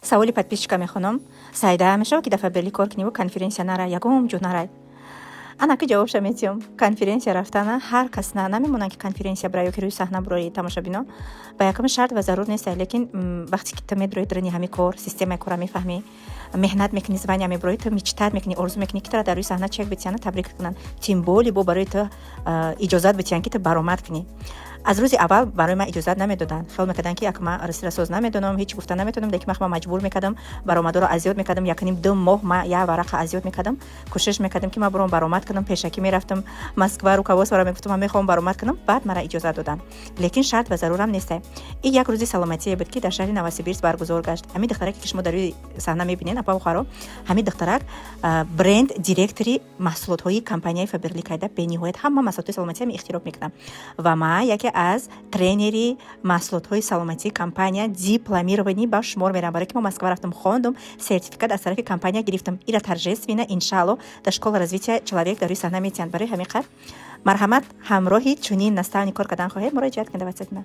Саволи подписчика мехонам. Сайда, мешавад, ки дар Фаберлик кор куниву конференсия нарай, ягон ҷо нарай? Анаки ҷавобша метиҳам. Конференсия рафтана ҳар кас на намемонанд, ки конференсия бира ё ки рӯи саҳна бирои тамошобино ба якум шарт ва зарур нест, лекин вақте ки ту медрои даруни ҳами кор, системаи кора мефаҳмӣ, меҳнат мекунӣ, звания меброӣ, ту мечтать мекунӣ, орзу мекунӣ, ки тура дар рӯи саҳна чек битиҳанд, табрик кунанд, тем более бо барои ту иҷозат битиҳанд, ки ту баромад кунӣ. Аз рӯзи аввал барои ман иҷозат намедоданд, хиёл мекарданд, ки як ман русиро соз намедонам, ҳеҷ гуфта наметавонам, лекин ман маҷбур мекардам, баромадоро азёд мекардам. Якним 2 моҳ ман як варақа азёд мекардам, кӯшиш мекардам, ки ман буром баромад кунам. Пешакӣ мерафтам Москва, руководствора мегуфтам, ман мехоҳам баромад кунам. Баъд мара иҷозат доданд, лекин шарт ва зарурам несте. И як рӯзи саломатие буд, ки дар шаҳри Новосибирск баргузор гашт. Ҳамин духтараке, ки шумо дар рӯи саҳна мебинед, апа охаро, ҳамин духтарак бренд директори маҳсулотҳои компанияи Фаберликайда, бениҳоят ҳама маҳсулотҳои саломатӣ ҳами ихтироъ мекунам ва ман яке аз тренери маҳсулотҳои саломатии компания дипломированный ба шумор мерам, барое ки мо Москва рафтам, хондум, сертификат аз тарафи компания гирифтам. Ира торжественно, иншаалло, дар школа развития человек дар рӯи саҳна метиҳанд. Барои ҳамин қадр, марҳамат, ҳамроҳи чунин наставник кор кардан хоҳед, муроҷиат кунед.